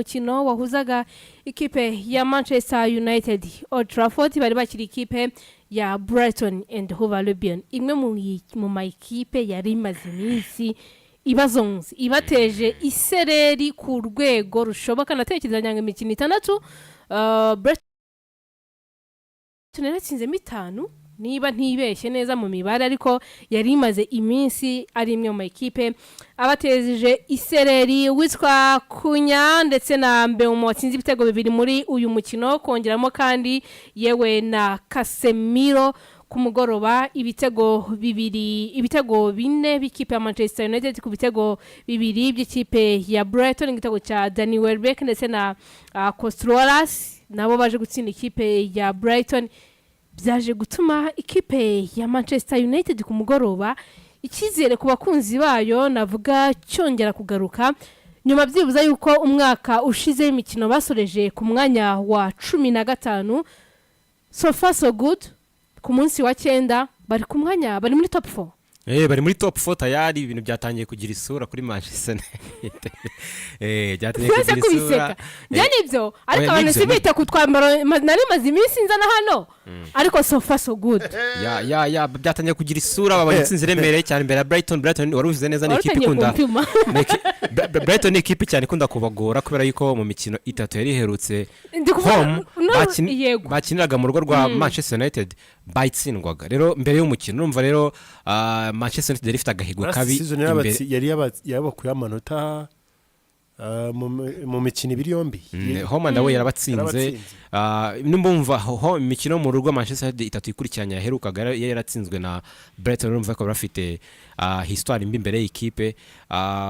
Umukino wahuzaga ikipe ya Manchester United, Old Trafford, bari bakiri ikipe ya Brighton and Hove Albion, imwe mu ma ekipe yari imaze iminsi ibazonze, ibateje isereri ku rwego rushoboka. Natekereza ngo imikino itandatu, Brighton yaratsinzemo itanu niba ntibeshye neza mu mibare, ariko yari imaze iminsi ari imwe mu makipe abateje isereri. Witwa Cunha ndetse na Mbeumo watsinze ibitego bibiri muri uyu mukino, kongeramo kandi yewe na Casemiro ku mugoroba ibitego bibiri, ibitego bine b'ikipe ya Manchester United ku bitego bibiri by'ikipe ya Brighton, igitego cya Danny Welbeck ndetse na Costoulas nabo baje gutsinda ikipe ya Brighton. Byaje gutuma ikipe ya Manchester United ku mugoroba icyizere ku bakunzi bayo navuga cyongera kugaruka, nyuma byibuza yuko umwaka ushize w'imikino basoreje ku mwanya wa 15. So far so good, ku munsi wa cyenda bari ku mwanya, bari muri top 4. Bari muri top 4 tayari. Ibintu byatangiye kugira isura kuri Manchester United. Byatangiye Twese kugira isura. kubiseka njye nibyo, ariko Oya, abantu nibyo, si bite ku twambaro nari maze iminsi nzana hano, ariko so far so good. Ya, byatangiye kugira isura, babonye intsinzi iremereye cyane imbere ya Brighton. Brighton wari ubivuze neza, ni Wari ikipe utangiye ikunda kumpima. ni Brighton ni ikipe cyane ikunda kubagora, kubera yuko mu mikino itatu yari iherutse Ndi kuvuga home no, yego. bakiniraga mu rugo rwa Manchester United bayitsindwaga. Rero mbere y'umukino urumva rero, Manchester United yari ifite agahigo Last kabi season imbere. yari yabakuyeho amanota mu mikino ibiri yombi. Home and away yarabatsinze. Yarabatsinze. Nimba wumva ho imikino mu rugo Manchester United itatu ikurikiranye yaherukaga yari yaratsinzwe na Brighton. Urumva ko bafite histoire mbi imbere y'ikipe.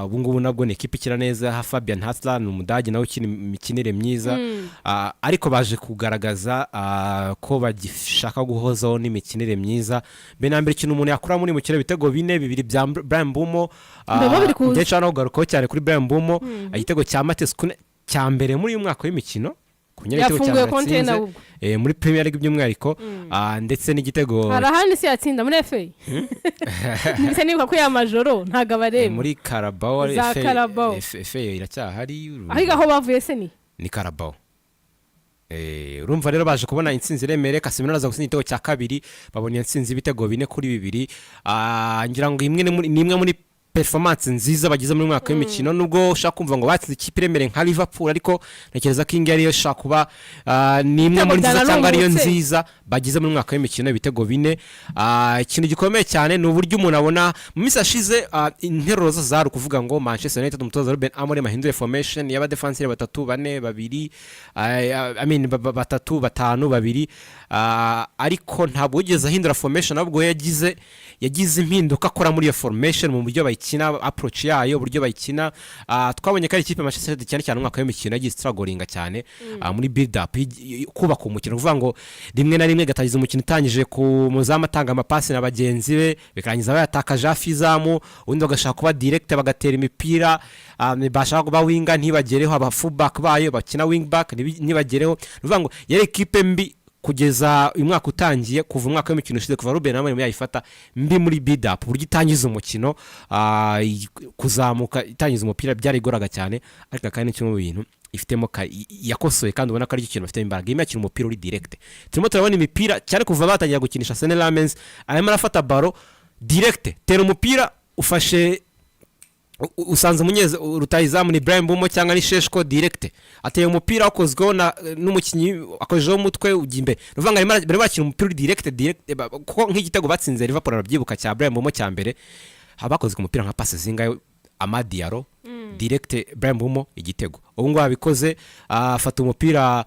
Ubu ngubu nabwo ni ikipe ikina neza. Ha Fabian Hürzeler ni Umudage nawe ukina imikinire myiza. Ariko baje kugaragaza ko bagishaka guhozaho n'imikinire myiza. Mbere na mbere, ikintu umuntu yakura muri mukino, ibitego bine, bibiri bya Bryan Mbeumo. Mbeumo biri kuza. Ndetse no kugarukaho cyane kuri Bryan Mbeumo, igitego cya Matheus Cunha cya mbere muri uyu mwaka w'imikino. Cunha igitego cya Yafunguye mbere konti ye atsinze, nawe ubwo. Muri Premier League by'umwihariko, ndetse n'igitego Hari ahandi se yatsinda muri FA? Ndetse nibuka ko ya majoro ntabwo abareba. Muri Carabao. Za FA. Carabao. FA iracyahari. Ahiga aho bavuye se ni Ni Carabao. Urumva rero baje kubona intsinzi iremereye. Casemiro araza gutsinda igitego cya kabiri, babona iyo ntsinzi y'ibitego 4-2. Ngira ngo imwe ni imwe muri performance nziza bagize muri mwaka w'imikino, nubwo ushaka kumva ngo batsinze ikipe iremereye nka Liverpool, ariko ntekereza ko iyi ngiyi ariyo ishobora kuba ni imwe muri nziza cyangwa ariyo Byanarungutse. nziza bagize muri mwaka w'imikino, ibitego bine. Ikintu gikomeye cyane ni uburyo umuntu abona mu minsi yashize, interuro zose zari ukuvuga ngo Manchester United, umutoza Ruben Amorim ahindure formation y'abadefanseri batatu, bane, babiri, I mean, batatu, batanu, babiri. Ariko ntabwo wigeze ahindura formation, ahubwo yagize impinduka akora muri iyo formation, mu buryo bayikina, approach yayo, uburyo bayikina. Twabonye ko ari ikipe Manchester United, cyane cyane umwaka w'imikino, yagiye strugglinga cyane muri build up, kubaka umukino, kuvuga ngo rimwe na rimwe gatangiza umukino utangije ku muzamu atanga amapasi na bagenzi be, bikarangiza bayatakaje hafi y'izamu, ubundi bagashaka kuba direct bagatera imipira, bashaka kuba winger ntibagereho, aba fullback bayo bakina wing back ntibagereho. Ni ukuvuga ngo yari ikipe mbi kugeza uyu mwaka utangiye, kuva umwaka w'imikino ushize, kuva Ruben Amorim yayifata, mbi muri build up, uburyo itangiza umukino, kuzamuka itangiza umupira byarigoraga cyane. Ariko kandi ni kimwe mu bintu ifitemo yakosoye, kandi ubona ko ari cyo kintu bafitemo imbaraga, irimo yakina umupira uri direct. Turimo turabona imipira cyane kuva batangira gukinisha Senne Lammens, arimo arafata ballon direct, tera umupira, ufashe usanze umunyeza rutahizamu ni Bryan Mbeumo cyangwa ni Sesko, direct ateye umupira wakozweho n'umukinnyi, akojejeho umutwe ujya imbere. Ni ukuvuga ngo barimo barakina umupira uri direct direct, kuko nk'igitego batsinze Liverpool, arabyibuka, cya Bryan Mbeumo cya mbere, haba bakoze ku mupira nka passe zingahe, Amad Diallo direct, Bryan Mbeumo igitego. Ubu ngubu babikoze, afata umupira,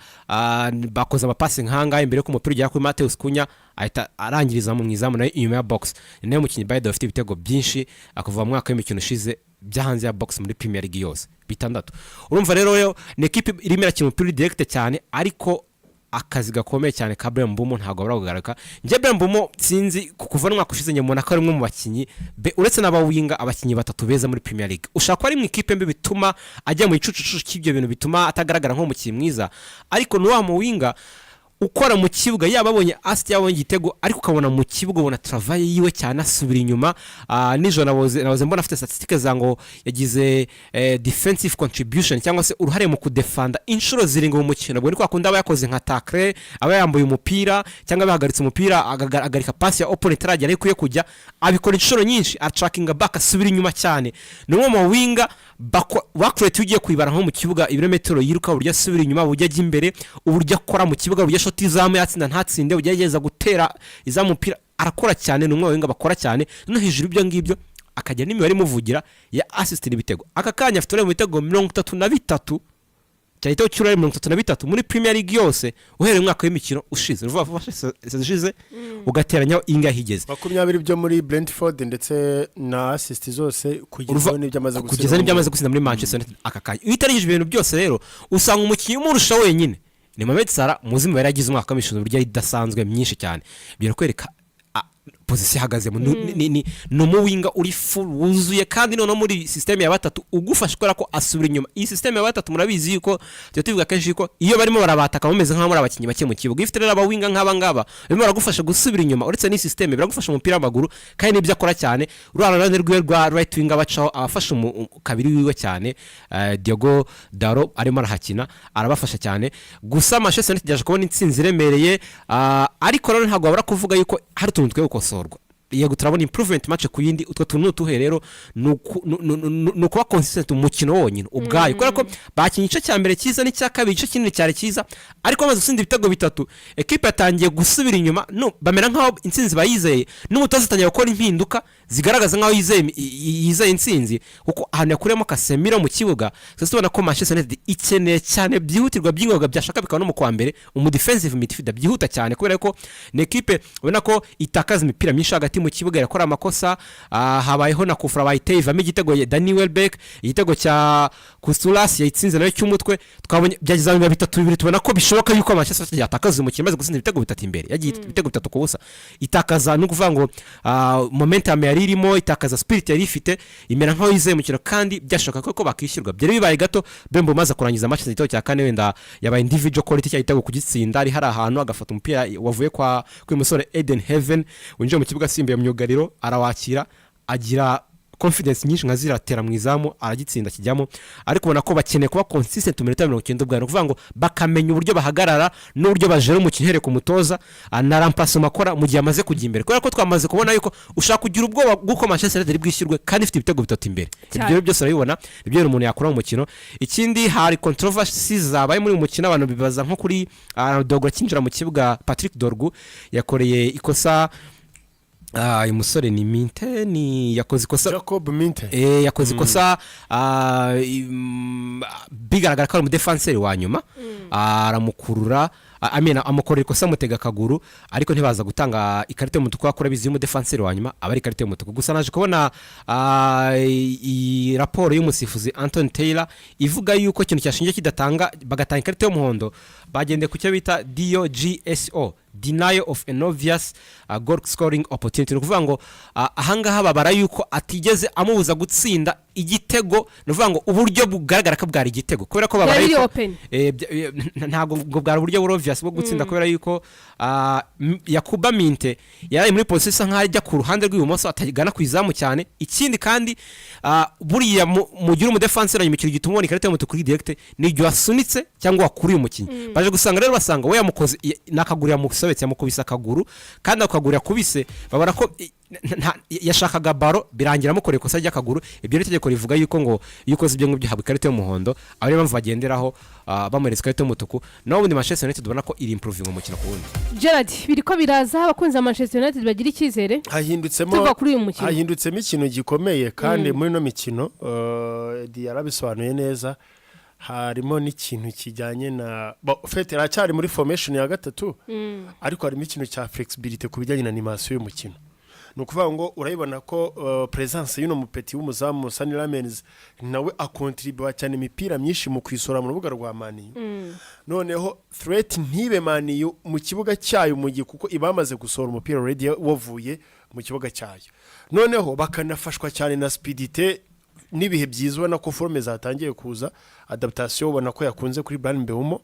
bakoze amapasi nk'angahe mbere y'uko umupira ugera kuri Matheus Cunha, ahita arangiriza mu izamu nawe inyuma ya box. Ni nawe mukinnyi by the way ufite ibitego byinshi kuva mu mwaka w'imikino ushize bya hanze ya box muri Premier League yose, bitandatu. Urumva rero yo ni ekipe irimo irakina umupira uri direct cyane, ariko akazi gakomeye cyane ka Bryan Mbeumo ntabwo abura kugaruka. Njye Bryan Mbeumo sinzi, kuva n'umwaka ushize njye mbona ko ari umwe mu bakinnyi uretse n'abawinga, abakinnyi batatu beza muri Premier League. Ushobora kuba ari mu ikipe mbi bituma ajya mu gicucucu cy'ibyo bintu, bituma atagaragara nk'umukinnyi mwiza, ariko ni wa muwinga. Ukora mu kibuga, yaba abonye assist, yabonye igitego, ariko ukabona mu kibuga, ubona travail yiwe cyane, asubira inyuma. Nijoro naboze mbona afite statistique za ngo yagize defensive contribution cyangwa se uruhare mu kudefanda inshuro 7 mu mukino. Ubwo ni kwa kundi aba yakoze nka tackle, aba yambuye umupira cyangwa aba yahagaritse umupira, ahagarika pasi ya opponent itaragera aho ikwiye kujya. Abikora inshuro nyinshi, atrackinga back, asubira inyuma cyane. Ni umwe mu winger bakurete. Ugiye kuyibara nko mu kibuga, ibirometero yiruka, uburyo asubira inyuma, uburyo ajya imbere, uburyo akora mu kibuga, uburyo ashota izamu yatsinda ntatsinde, uburyo agerageza gutera izamu umupira, arakora cyane. Ni umwe mu winger bakora cyane. No hejuru y'ibyo ngibyo akagira n'imibare imuvugira ya assist n'ibitego. Aka kanya afite uruhare mu bitego 33, cyane igitego cy'uruhare 33 muri Premier League yose uhereye umwaka w'imikino ushize, uvuga vuba season ishize, ugateranyaho ingahe igeze. 20 byo muri Brentford ndetse na assist zose kugeza n'ibyo amaze gutsinda. Kugeza n'ibyo amaze gutsinda muri Manchester United aka kanya. Iyo utarigije ibintu byose rero, usanga umukinnyi umurusha wenyine ni Mohamed Salah. Muzi imibare yagize umwaka w'imikino, uburyo ari idasanzwe myinshi cyane. Birakwereka position ihagazemo. Ni umuwinger uri full, wuzuye, kandi noneho muri système ya batatu ugufasha kubera ko asubira inyuma. Iyi système ya batatu murabizi yuko tujya tubivuga kenshi yuko iyo barimo barabataka bameze nk'aho muri abakinnyi bake mu kibuga. Iyo ufite rero abawinger nk'aba ngaba barimo baragufasha gusubira inyuma, uretse n'iyi système biragufasha mu mupira w'amaguru, kandi n'ibyo akora cyane ruriya ruhande rwiwe rwa right winger bacaho, abafasha kabiri wiwe cyane, Diogo Dalot arimo arahakina, arabafasha cyane. Gusa Manchester United yaje kubona intsinzi iremereye, ariko rero ntabwo wabura kuvuga yuko hari utuntu dukwiye gukosorwa. Yego, turabona improvement match ku yindi. Utwo tuntu ni utuhe rero? Ni ukuba consistent mu mukino wonyine ubwayo, kubera ko bakinnye igice cya mbere cyiza n'icya kabiri, igice kinini cyari cyiza, ariko bamaze gutsinda ibitego bitatu, ekipe yatangiye gusubira inyuma, no, bamera nk'aho intsinzi bayizeye, n'umutoza atangiye gukora impinduka zigaragaza nk'aho yizeye intsinzi, kuko ahantu yakuriyemo Casemiro mu kibuga. Twese tubona ko Manchester United ikeneye cyane byihutirwa by'ingoga, byashaka bikaba no mu kwa mbere, umu defensive midfielder byihuta cyane, kubera ko ni ekipe ubona ko itakaza imipira myinshi hagati mu kibuga, irakora amakosa. Habayeho na kufura bayiteye ivamo igitego ya Danny Welbeck, igitego cya Kusulas yayitsinze nawe cy'umutwe. Twabonye byageze aho 3-2, tubona ko bishoboka yuko Manchester United yatakaza uyu mukino imaze gutsinda ibitego bitatu imbere, yagiye ibitego 3-0 itakaza. Ni ukuvuga ngo momentum yari irimo itakaza, spirit yari ifite, imera nk'aho yizeye umukino, kandi byashoboka ko bakishyurwa. Byari bibaye gato Bembo umaze kurangiza match igitego cya kane, wenda yabaye individual quality, cya gitego kugitsinda ari hari ahantu agafata umupira wavuye kwa kuri musore Eden Heaven winjiye mu kibuga asimbuye myugariro, arawakira, agira confidence nyinshi nka ziratera mu izamu, aragitsinda kijyamo. Ariko ubona ko bakeneye kuba consistent mu minota 90 ubwayo, ni ukuvuga ngo bakamenya uburyo bahagarara n'uburyo bajera umukino, uhereye ku mutoza na remplacement akora mu gihe amaze kujya imbere, kubera ko twamaze kubona yuko ushaka kugira ubwoba bw'uko Manchester United bwishyurwe kandi ifite ibitego bitatu imbere. Cyane. Ibyo rero byose urabibona, ibyo bintu umuntu yakura mu mukino. Ikindi, hari controversy zabaye muri uyu mukino. Abantu bibaza nko kuri Dorgu akinjira mu kibuga, Patrick Dorgu yakoreye ikosa, uyu musore ni Minte, ni yakoze ikosa. Jacob Minte. Yakoze ikosa, bigaragara ko ari umudefanseri wa nyuma. Aramukurura, I mean, amukorera ikosa, amutega akaguru, ariko ntibaza gutanga ikarita y'umutuku kuko urabizi iyo umudefanseri wa nyuma aba ari ikarita y'umutuku. Gusa naje kubona iyi raporo y'umusifuzi Anthony Taylor ivuga yuko ikintu cyashingiye kidatanga bagatanga ikarita y'umuhondo, bagendeye ku cyo bita DOGSO, denial of an obvious goal scoring opportunity. Ni ukuvuga ngo ahangaha babara yuko atigeze amubuza gutsinda igitego, ni ukuvuga ngo uburyo bugaragara ko bwari igitego, kubera ko babara Byari biri yuko open. Ntabwo ngo bwari uburyo buri obvious bwo gutsinda, kubera yuko Yankuba Minte yari muri position isa nkaho ajya ku ruhande rw'ibumoso, atagana ku izamu cyane. Ikindi kandi, buriya mugira umudefanseri hanyuma ikintu gituma ubona ikarita y'umutuku kuri direct ni igihe wasunitse cyangwa wakuriye umukinnyi. Baje gusanga rero basanga we yamukoze n'akaguru yamusobetse, yamukubise akaguru, kandi ako kaguru yakubise babara ko yashakaga baro, birangira amukoreye ikosa ry'akaguru. Ibyo ni itegeko rivuga yuko ngo iyo ukoze ibyo ngibyo uhabwa ikarita y'umuhondo. Aba ariyo mpamvu bagenderaho bamuhereza ikarita y'umutuku. Naho ubundi Manchester United ubona ko iri improving umukino ku wundi. Gerard, biri ko biraza, abakunzi ba Manchester United bagira icyizere. Hahindutsemo Tuva kuri uyu mukino. Hahindutsemo ikintu gikomeye, kandi muri ino mikino Eddie yarabisobanuye neza. Harimo n'ikintu kijyanye na fete, iracyari muri formation ya gatatu, ariko harimo ikintu cya flexibility ku bijyanye na animation y'umukino. Ni ukuvuga ngo urabibona ko presence y'uno mupeti w'umuzamu Senne Lammens nawe akontribuwa cyane imipira myinshi mu kwisora mu rubuga rwa Man U, noneho threat ntibe Man U mu kibuga cyayo mu gihe kuko iba yamaze gusohora umupira already wavuye mu kibuga cyayo, noneho bakanafashwa cyane na speedite. n'ibihe byiza, ubona ko forme zatangiye kuza, adaptation ubona ko yakunze kuri Bryan Mbeumo.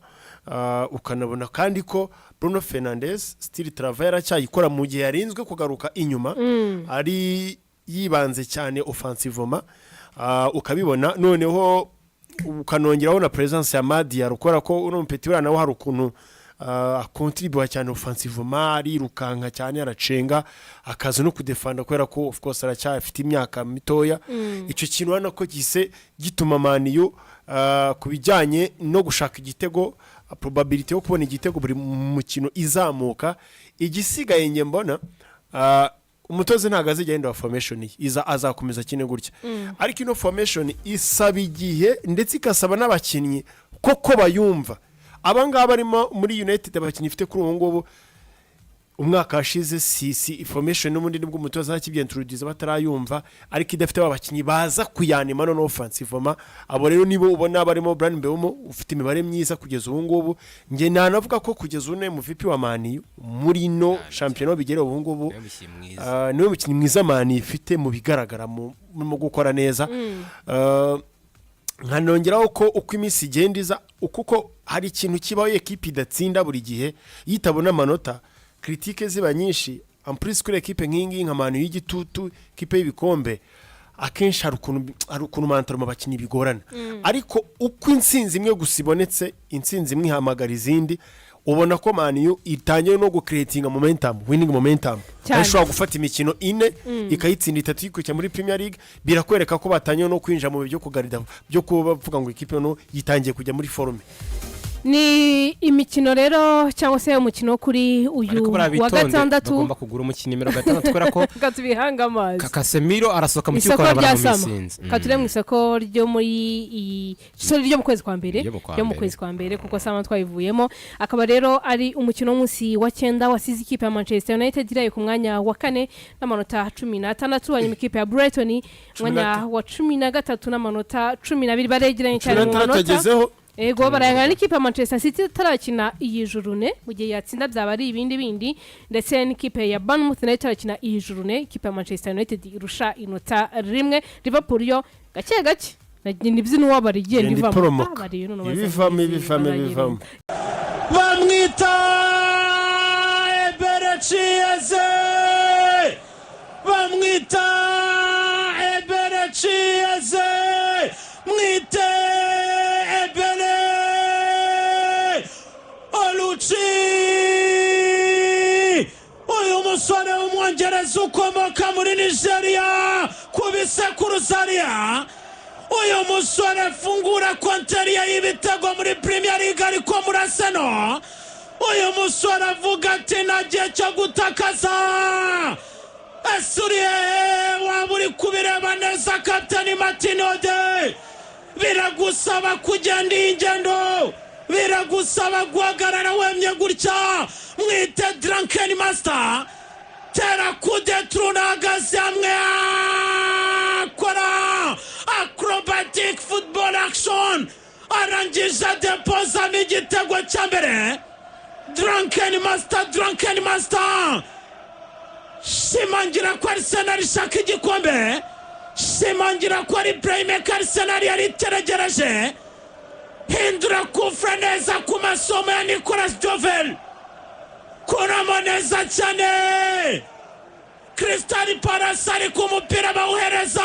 Ukanabona kandi ko Bruno Fernandes still travail aracyayikora mu gihe yarinzwe kugaruka inyuma, ari yibanze cyane offensivement. Ukabibona noneho ukanongeraho na presence ya Madi yarukora ko uno mupeti buriya nawe hari ukuntu akontribuwa cyane offensivement, arirukanka cyane, aracenga, akaza no kudefanda, kubera ko of course aracyafite imyaka mitoya. Icyo kintu urabona ko gise gituma Man U ku bijyanye no gushaka igitego, probability yo kubona igitego buri mukino izamuka. Igisigaye njye mbona, umutoza ntabwo azigera ahindura formation ye, iza azakomeza akine gutya, ariko ino formation isaba igihe, ndetse igasaba n'abakinnyi koko bayumva. Aba ngaba barimo muri United, abakinnyi ifite kuri ubu ngubu, umwaka washize si formation n'ubundi nibwo umutoza akibyenturugiza batarayumva, ariko idafite aba bakinnyi baza kuyanima noneho offensivement. Abo rero nibo ubona barimo Bryan Mbeumo ufite imibare myiza kugeza ubu ngubu. Njye nanavuga ko kugeza ubu ni MVP wa Man U muri ino shampiyona bigera ubu ngubu. Niwe mukinnyi mwiza. Niwe mukinnyi mwiza Man U ifite mu bigaragara mu gukora neza. Nkanongeraho ko uko iminsi igenda iza, kuko hari ikintu kibaho, ekipi idatsinda buri gihe, iyo itabona amanota critiques ziba nyinshi. En plus kuri ekipe nk'iyi ngiyi nka Man U y'igitutu, ekipe y'ibikombe, akenshi hari ukuntu mentalement abakinnyi bigorana, ariko uko intsinzi imwe gusa ibonetse, intsinzi imwe ihamagara izindi. Ubona ko Man U itangiye no gucreatinga momentum, winning momentum. Cyane. Aho ishobora gufata imikino ine ikayitsinda itatu yikurikira muri Premier League, birakwereka ko batangiye no kwinjira mu byo kugarida, byo kuba bavuga ngo ikipe no yitangiye kujya muri forme. Ni imikino rero cyangwa se umukino wo kuri uyu Ariko buriya wa bitonde, gatandatu. Bagomba kugura umukinnyi nimero 6 kubera ko Reka tubihange amazi. Casemiro arasohoka mu kibuga, Isoko rya barabara mu sama misinzi. Kature mu isoko ryo muri iyi, sorry, ryo mu kwezi kwa mbere. Ryo mu kwa Ryo mu mbere. kwezi kwa mbere, kuko sama twayivuyemo. Akaba rero ari umukino w'umunsi wa cyenda wasize ikipe ya Manchester United iraye ku mwanya wa kane n'amanota 16, hanyuma ikipe ya Brighton umwanya wa 13 n'amanota 12. Baregeranye cyane mu manota. Agezeho. Ego, barayangana n'ikipe ya Manchester City itarakina iyi journée, mu gihe yatsinda byaba ari ibindi bindi, ndetse n'ikipe ya Bournemouth nayo itarakina iyi journée. Ikipe ya Manchester United irusha inota rimwe. Liverpool yo gake gake nibyo n'uwabara igenda Igenda ivamo. iporomoka. Ah, bariyo noneho. Ibivamo, ibivamo, ibivamo. Bamwita Eberechi Eze, bamwita Eberechi Eze, mwite Ebere Oluchi. Uyu musore w'Umwongereza ukomoka muri Nigeria ku bisekuruzariya, uyu musore afungura compteur y'ibitego muri Premier League, ariko muri Arsenal uyu musore avuga ati: "Nta gihe cyo gutakaza." Ese uri hehe? Waba uri kubireba neza, kapitani Martin Ode? Biragusaba kugenda iyi ngendo, biragusaba guhagarara wemye gutya. Mwite Drunken Master, tera kudeturuna, ahagaze hamwe, akora acrobatic football action, arangije adepozamo igitego cya mbere. Drunken Master, Drunken Master, shimangira ko Arsenal ishaka igikombe, shimangira ko ari playmaker Arsenal yari itegereje. Hindura kufra neza ku masomo ya Nicolas Jover, kuramo neza cyane. Crystal Palace ari ku mupira, bawuhereza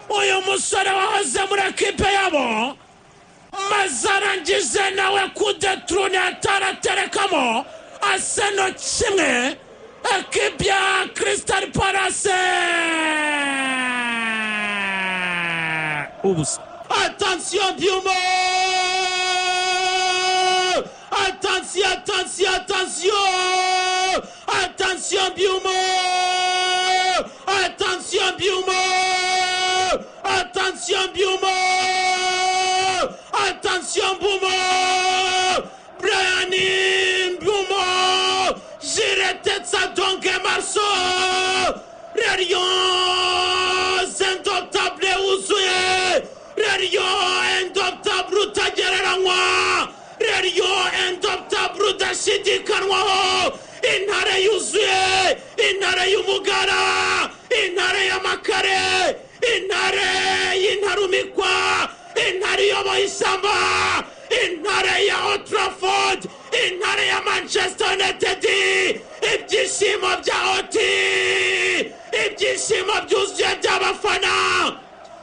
uyu musore wahoze muri ekipe yabo, maze arangije nawe kudeturune ataraterekamo. Arsenal 1, ekipe ya Crystal Palace 0. Attention Mbeumo! Attention, attention, attention! Attention Mbeumo! Attention Mbeumo! Attention Mbeumo! Attention Mbeumo! Bryan Mbeumo! Jiretetsa Donge Marso! Les Lions indomptables wuzuye! Les Lions indomptables utagereranywa! Les Lions indomptables udashidikanwaho! Intare yuzuye, intare y'umugara, intare y'amakare. Intare y'intarumikwa, intare iyoboye ishyamba, intare ya Old Trafford, intare ya Manchester United. Ibyishimo bya oti, ibyishimo byuzuye by'abafana.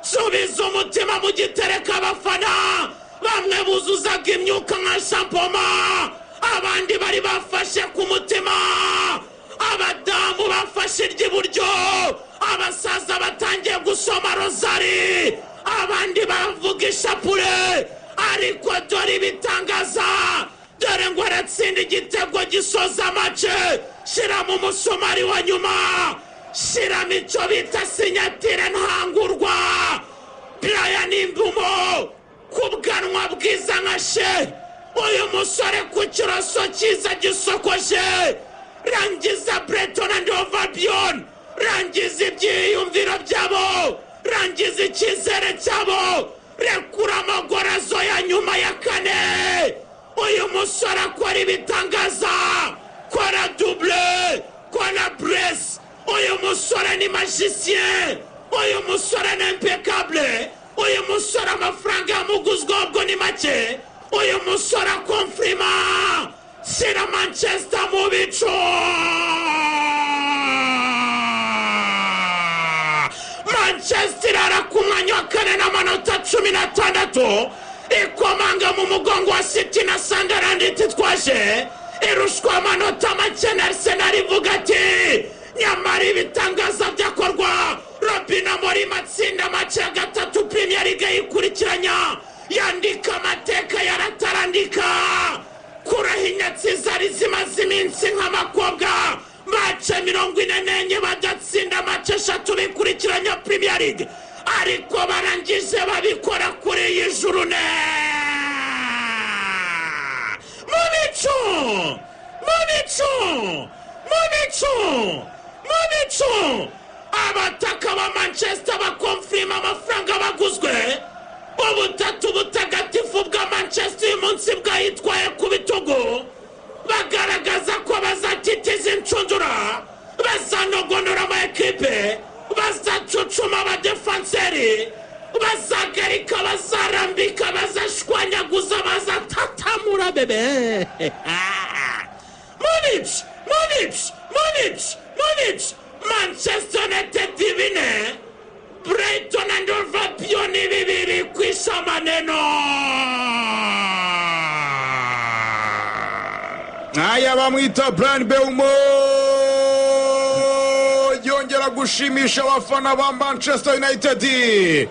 Subiza umutima mu gitereko. Abafana bamwe buzuzaga imyuka nka shampoma, abandi bari bafashe ku mutima, abadamu bafashe iry'iburyo, abasaza batangiye gusoma rozari, abandi bavuga ishapure. Ariko dore ibitangaza, dore ngo aratsinda igitego gisoza match. Shyiramo umusumari wa nyuma, shyiramo icyo bita signature ntangurwa. Bryan Mbeumo ku bwanwa bwiza nka she, uyu musore ku kiroso cyiza gisokoje. Rangiza Brighton and Hove Albion, rangiza ibyiyumviro byabo, rangiza icyizere cyabo, rekura amagorazo ya nyuma ya kane. Uyu musore akora ibitangaza, kora double, kora brace. Uyu musore ni magicien, uyu musore ni impeccable, uyu musore amafaranga yamuguzwe ubwo ni make. Uyu musore akomfirima, shyira Manchester mu bicu. Manchester irara ku mwanya wa kane n'amanota 16, ikomanga mu mugongo wa City na Sunderland ititwaje, irushwa amanota make na Arsenal. Ivuga ati nyamara ibitangaza byakorwa. Ruben Amorim atsinda match ya gatatu Premier League yikurikiranya, yandika amateka yaratarandika. Kuraho inyatsi zari zimaze iminsi nk'amakobwa, match 44 badatsinda, match eshatu bikurikiranya Premier League, ariko barangije babikora kuri iyi journée. Mu bicu, mu bicu, mu bicu, mu bicu! Abataka ba Manchester bakomfirima amafaranga baguzwe. Ubutatu butagatifu bwa Manchester uyu munsi bwayitwaye ku bitugu, bagaragaza ko bazatitiza inshundura, bazanogonora ama ekipe, bazacucuma abadefanseri, bazagarika, bazarambika, bazashwanyaguza, bazatatamura bebe. Munich, Munich, Munich, Munich! Manchester United 4, Brighton and Hove Albion 2. Kwisha maneno. Aya bamwita Bryan Mbeumo yongera gushimisha abafana ba Manchester United.